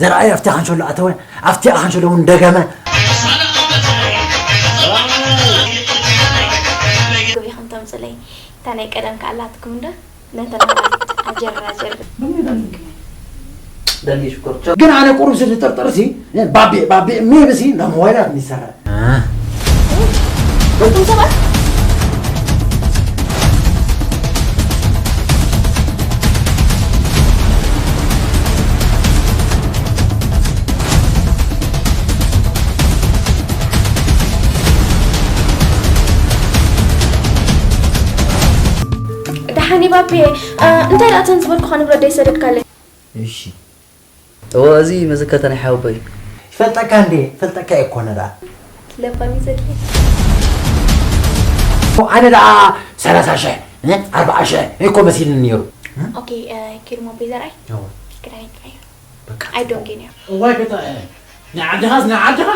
ዘርኣይ ኣብቲ ካንሸሎ ኣተወ፣ ኣብቲ ካንሸሎ እውን ደገመ። ግቢ ከም ተምፅለይ እታ ናይ ቀደም ከኣላትኩም እንዶ ነተን ኣጀር ኣጀር ደንጊ ሽኮር ግን ኣነ ቁሩብ ዝጥርጥር ሲ ባቤ ባቤ ሜቢ ሲ ናብ ሞባይላት ይሰርሕ። እቶም ሰባት ደሓን ባቤ እንታይ ደኣ እተን ዝበልኩኻ ንብረት ደይሰደድካለይ እሺ እዎ እዚ መዘከርታ ናይ ሓወቦይ እዩ ይፈልጠካ እንዴ ይፈልጠካ እኮነ ደኣ ለባም እዩ ዘድልየ ኣነ ደኣ ሰላሳ ሽሕ ኣርባዓ ሽሕ እኮ መሲልኒ ነይሩ ኦኬ ኪሩሞ ቤዘርኣይ ክዳይ ጥራይ በቃ I don't care እዋይ በጣ ናይ ዓድኻስ ናይ ዓድኻ